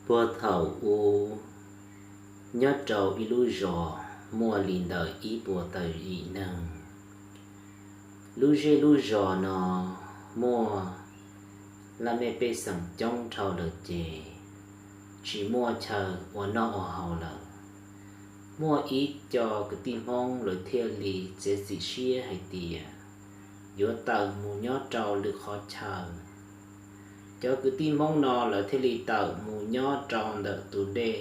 Puag thaum ub, nyob rau ib lub zos muaj li ntawm ib puas tawm yim neeg. Lub zej lub zos no muaj laj mej pej xeem coob dhau lawm ces tsis muaj chaw ua noj ua haus lawm. Muaj ib co kwv tij Hmoob lawv thiaj li txiav txim siab hais tias yuav tawm mus nyob rau lwm qhov chaw. Cov kwv tij Hmoob no lawv thiaj li tawm mus nyob rau ntawm tus dej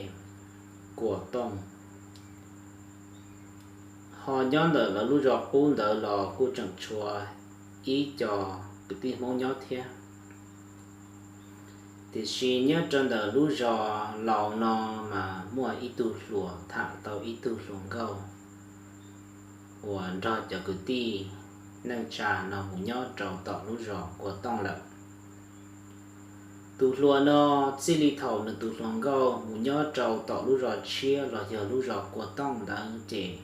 Kua Tooj. Ho nyob ntawm lawv lub zos qub ntawd los kuj tseem tshuav ib co kwv tij Hmoob nyob thiab. Tiam sis nyob rau ntawm lub zos laus no mas muaj ib tug hluas tham tau ib tug hluas nkauj uas nrog cov kwv tij neej tsa no mus nyob rau tom lub zos Kua Tooj lawm. Tus hluas no txij li thaum nws tus hluas nkauj mus nyob rau tom lub zos tshiab los yog lub zos Kua Tooj ntawd ces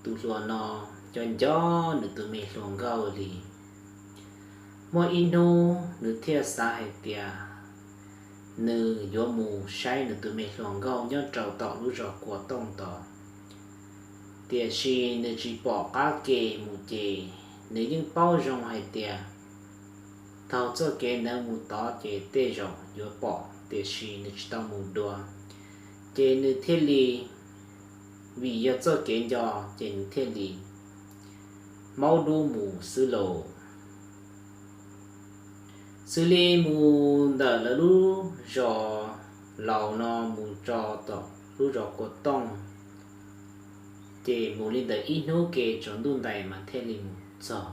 tus hluas no nco nco nws tus me hluas nkauj li. Muaj ib hnub nws thiaj xav hais tias nws yuav mus saib nws tus me hluas nkauj nyob rau tom lub zos Kua Tooj tod. Tiam sis nws tsis pom qab ke mus ces nws yeej paub zoo hais tias taug txoj kev ntawd mus tod ces tej zaum yuav pom, tiam sis nws tsis tau mus dua. Ces nws thiaj li, vim yog txoj kev nco, ces nws thiaj li maub dub mus xwb lauj. Xws li mus ntawm lawv lub zos laus no mus txog tom lub zos Kua Tooj, ces mus li ntawm ib hnub ke tsaus ntuj ntais mas thiaj li mus txog.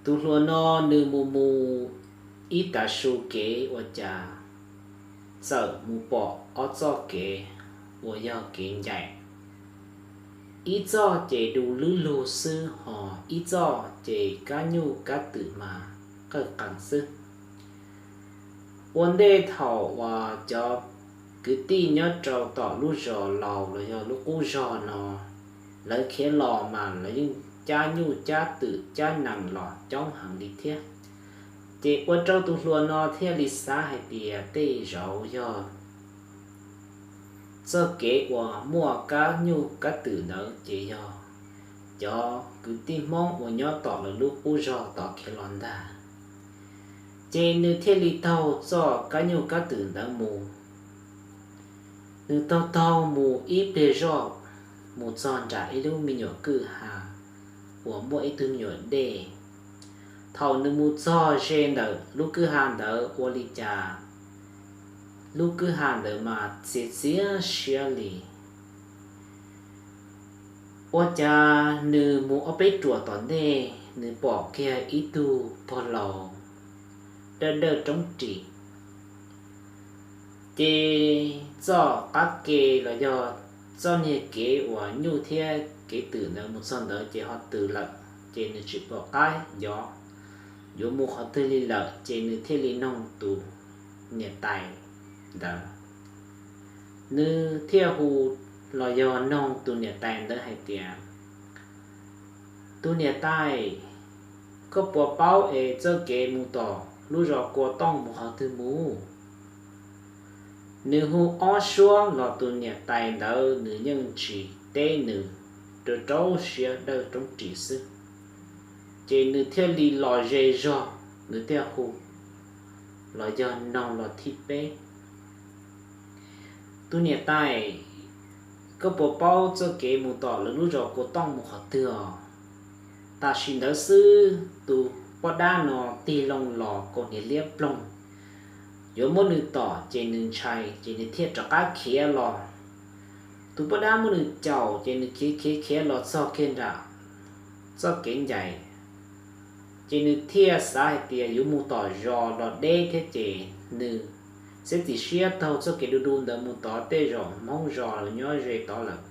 Tus hluas no nws mus mus ib tav su kev ua cas txawm mus pom ob txoj kev uas yog kev ncaim. Ib txoj ces du lwb lug xwb, ho ib txoj ces kab nyuj kab twm mas qawj qees xwb. Ua ntej thaum uas cov kwv tij nyob rau tom lub zos laus los yog lub qub zos no, lawv khiav los mas lawv yeej cab nyuj cab twm cab nees los coob heev li thiab. Ces ua rau tus hluas no thiaj li xav hais tias tej zaum yog txoj kev uas muaj kab nyuj kab twm ntawd ces yog cov kwv tij Hmoob uas nyob tom lawv lub qub zos tod khiav los ntag. Ces nws thiaj li taug txoj kab nyuj kab twm ntawd mus. Nws taug taug mus ib pliag zoj, mus txog nram ib lub me nyuam kwj ha uas muaj ib tug me nyuam dej. Thaum nws mus txog ze ntawm lub kwj ha ntawd ua li cas lub kwj ha ntawd mas txias txias siab li. Ua cas nws mus ob peb ruam tom ntej nws pom kiag ib tug pog laus dawj dawj roob ris. Ces txoj qab ke los yog txoj niag kev uas nyuj thiab kev twm ntawd mus txog ntawd ces ho twm lawm, ces nws tsis pom qab yov yuav mus qhov twg li lawm, ces nws thiaj li noog tus niam tais ntawd. Nws thiaj hu los yog noog tus niam tais ntawd hais tias, tus niam tais, koj puas paub es txoj kev mus tom lub zos Kua Tooj mus qhov twg mus? Nws hu ob suab los tus niam tais ntawd nws yeej tsis teb nws, rau rau siab dawj roob ris xwb. Ces nws thiaj li los ze zog, nws thiaj hu los yog noog los thib peb, tus niam tais, koj puas paub txoj kev mus tom lawv lub zos Kua Tooj mus qhov twg os? Tam sim ntawd xwb tus poj dab no tig loo los kaus hniav liab ploog, yuav muab nws tom ces nws ntshai ces nws thiaj rov qab khiav los. Tus poj dab muab nws caum ces nws khiav khiav khiav los txog kiag nram txoj kev ncaim, ces nws thiaj xav hais tias yuav mus tom zos los deb thiab ces nws txiav txim siab taug txoj kev du du ntawd mus tod, tej zaum Hmoob zos los nyob ze tod lawm.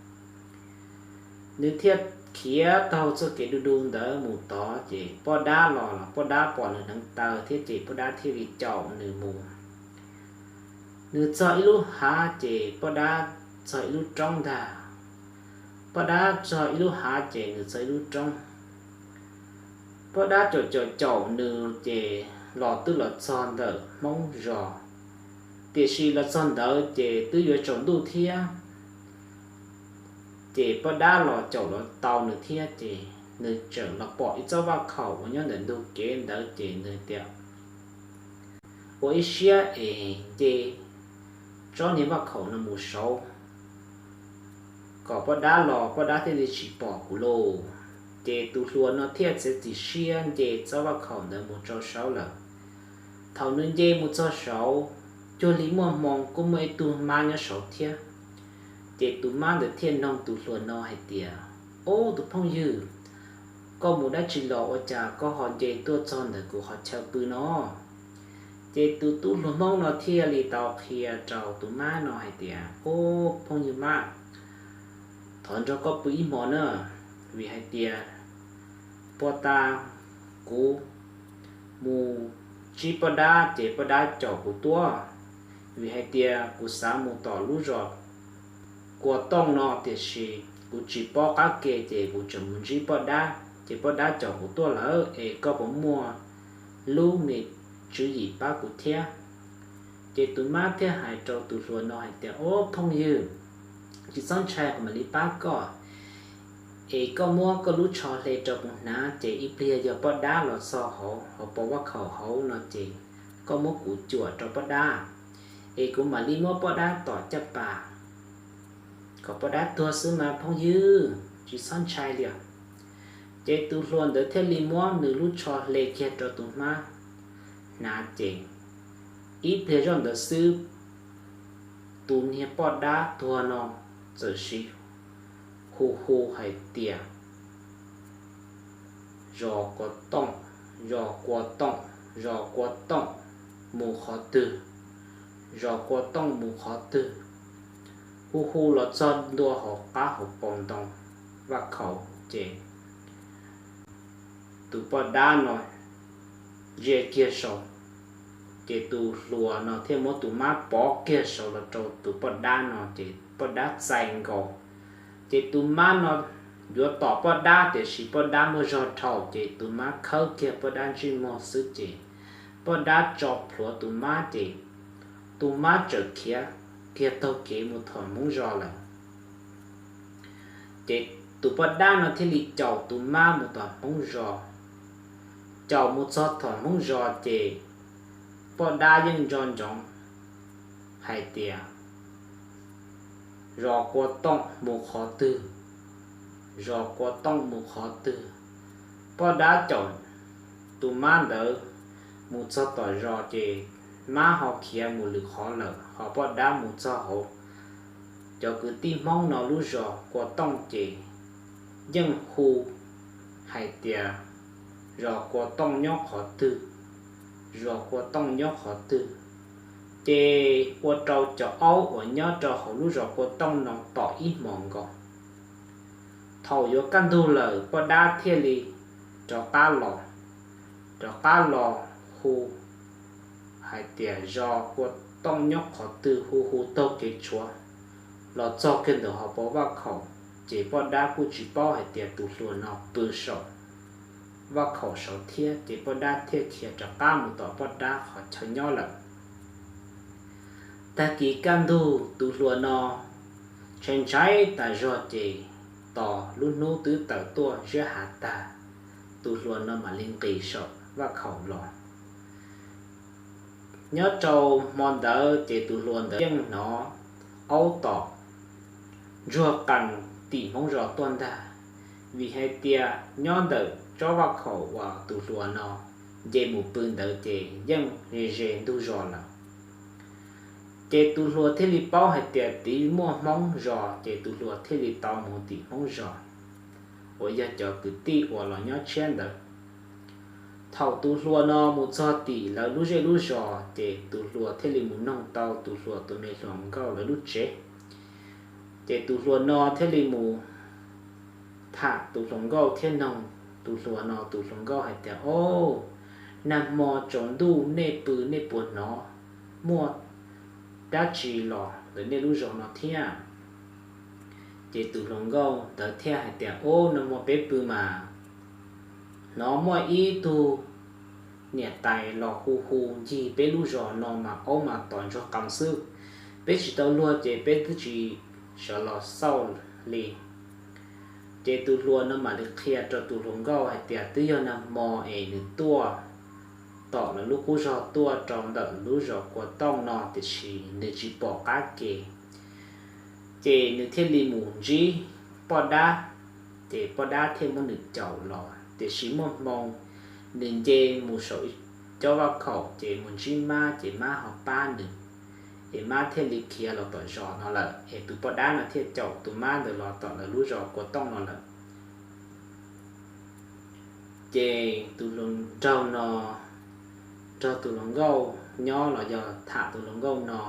Nws thiaj khiav taug txoj kev du du ntawd mus tod ces poj dab los los poj dab pom nws hneev taw thiab ces poj dab thiaj li caum nws mus. Nws txog ib lub hav ces poj dab txog ib lub roob ntag. Poj dab txog ib lub hav ces nws txog ib lub roob. Poj dab caum caum caum nws ces los twb los txog ntawm Hmoob zos. Tiam sis los txog ntawd ces twb yuav tsaus ntuj thiab, ces poj dab los caum los tau nws thiab, ces nws txawm los pom ib txoj vaj khaum uas nyob ntawm ntug kev ntawd, ces nws tias, ua ib siab es nce tsob niag vaj khaum no mus saud kom poj dab los poj dab thiaj li tsis pom kuv lauj. Ces tus hluas no thiaj txiav txim siab nce txoj vaj khaum ntawd mus rau saud lawm. Thaum nws nce mus txog saud, cuag li muaj hmoo kuj muaj ib tug mab nyob saud thiab. Ces tus mab ntawd thiaj noog tus hluas no hais tias, ob, tus phooj ywg, koj mus dab tsi los ua cas koj ho nce tuaj txog ntawm kuv qhov chaw pw no? Ces tus tub hluas Hmoob no thiaj li tau qhia rau tus mab no hais tias, ob, phooj ywg mab, thov nrog koj pw ib hmo na, vim hais tias puag ta kuv mus ntsib poj dab ces poj dab caum kuv tuaj, vim hais tias kuv xav mus tom lub zos Kua Tooj no tiam sis kuv tsis paub qab ke ces kuv tseem mus ntsib poj dab ces poj dab caum kuv tuaj lawm, es koj puas muaj lub me tswv yim pab kuv thiab? Ces tus mab thiaj hais rau tus hluas no hais tias, ob, phooj ywg, tsis txhob ntshai, kuv mam li pab koj. Es koj muab koj lub tsho hle rau kuv hnav, ces ib pliag yog poj dab los txog hauv, hauv paus vaj khaum hauv no ces koj muab kuv cuam rau poj dab, es kuv mam li muab poj dab tom caj pas kom poj dab tuag xwb mas phooj ywg, tsis txhob ntshai li os. Ces tus hluas ntawd thiaj li muab nws lub tsho hle kiag rau tus mab hnav, ces ib pliag zoj ntawd xwb, tus niag poj dab tuag no txawm sis hu hu hais tias, zos Kua Tooj, zos Kua Tooj, zos Kua Tooj, mus qhov twg? Zos Kua Tooj mus qhov twg? Hu hu los txog ntua hauv qab hauv paus ntoo vaj khaum, ces tus poj dab no ntsia kiag saud, ces tus hluas no thiaj muab tus mab pov kiag saud los rau tus poj dab no, ces poj dab txais nkaus. Ces tus mab no yuav tom poj dab tiam sis poj dab muaj zog dhau, ces tus mab khawb kiag poj dab ntsej muag xwb ces poj dab tso plhuav tus mab, ces tus mab txawm khiav kiag taug kev mus tom Hmoob zos lawm. Ces tus poj dab no thiaj li caum tus mab mus tom Hmoob zos. Caum mus txog tom Hmoob zos ces poj dab yeej nco ntsoov hais tias zos Kua Tooj mus qhov twg, zos Kua Tooj mus qhov twg. Poj dab caum tus mab ntawd mus txog tom zos ces mab ho khiav mus lwm qhov lawm, ho poj dab mus txog hauv cov kwv tij Hmoob no lub zos Kua Tooj ces yeej hu hais tias zos Kua Tooj nyob qhov twg, zos Kua Tooj nyob qhov twg. Ces ua rau cov aub uas nyob rau hauv lub zos Kua Tooj no tom ib hmos nkaus. Thaum yuav kaj ntug lawm poj dab thiaj li rov qab los, rov qab los hu hais tias zos Kua Tooj nyob qhov twg, hu hu taug kev tshuav los txog kiag ntawm hauv paus vaj khaum. Ces poj dab kuj tsis paub hais tias tus hluas no pw saum vaj khaum saud thiab, ces poj dab thiaj khiav rov qab mus tom poj dab qhov chaw nyob lawm. Tag kis kaj ntug tus hluas no ntshai ntshai tas zog ces tos lub hnub twb tawm tuaj ziab hav tag, tus hluas no mam li nqis saum vaj khaum los. Nyob rau hmo ntawd ces tus hluas ntawd yeej hnov aub tom ntsuag qees tim Hmoob zos tuaj ntag, vim hais tias nyob ntawm tsob vaj khaum uas tus hluas no nce mus pw ntawd ces yeej ze ze ntug zos lawm. Ces tus hluas thiaj li paub hais tias tid muaj Hmoob zos, ces tus hluas thiaj li tau mus tim Hmoob zos uas yog cov kwv tij uas los nyob tshiab ntawd. Thaum tus hluas no mus txog tim lawv lub zej lub zos, ces tus hluas thiaj li mus noog tau tus hluas tus me hluas nkauj lawv lub tsev. Ces tus hluas no thiaj li mus tham tus hluas nkauj thiab noog tus hluas no tus hluas nkauj hais tias, o, nag hmo tsaus ntuj nej pw nej puas hnov muaj dab tsi los ntawm nej lub zos no thiab? Ces tus hluas nkauj ntawd thiaj hais tias, o, nag hmo peb pw mas hnov muaj ib tug niam tais los hu hu ncig peb lub zos no mas aub mas tom ntsuag qees xwb. Peb tsis tau luag ces peb twb tsis sawv los xauj li. Ces tus hluas no mam li qhia rau tus hluas nkauj hais tias twb yog nag hmo es nws tuaj tom lawv lub qub zog tuaj rau ntawm lub zos Kua Tooj no, tiam sis nws tsis pom qab ke. Ces nws thiaj li mus ntsib poj dab, ces poj dab thiaj muab nws caum los, tiam sis muaj hmoo nws nce mus saum ib cob vaj khaum ces mus ntsib mab, ces mab ho pab nws, es mab thiaj li khiav los tom zos no lawm, es tus poj dab no thiaj caum tus mab ntawd los tom lawv lub zos Kua Tooj no lawm. Ces tus hluas nraug no nrog tus hluas nkauj nyob los yog tham tus hluas nkauj no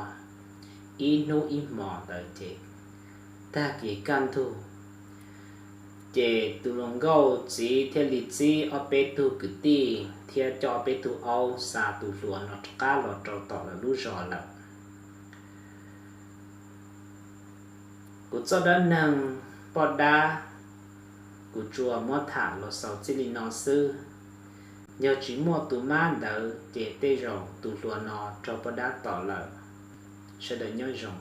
ib hnub ib hmos ntawd ces tag kis kaj ntug, ces tus hluas nkauj txiv thiaj li txib ob peb tug kwv tij thiab coj ob peb tug aub xa tus hluas no rov qab los rau tom lawv lub zos lawm. Kuv txoj dab neeg poj dab kuv tsuas muab tham los xaus txij li no xwb. Yog tsis muaj tus mab ntawd ces tej zaum tus hluas no raug poj dab tom lawm. Sawv daws nyob zoo.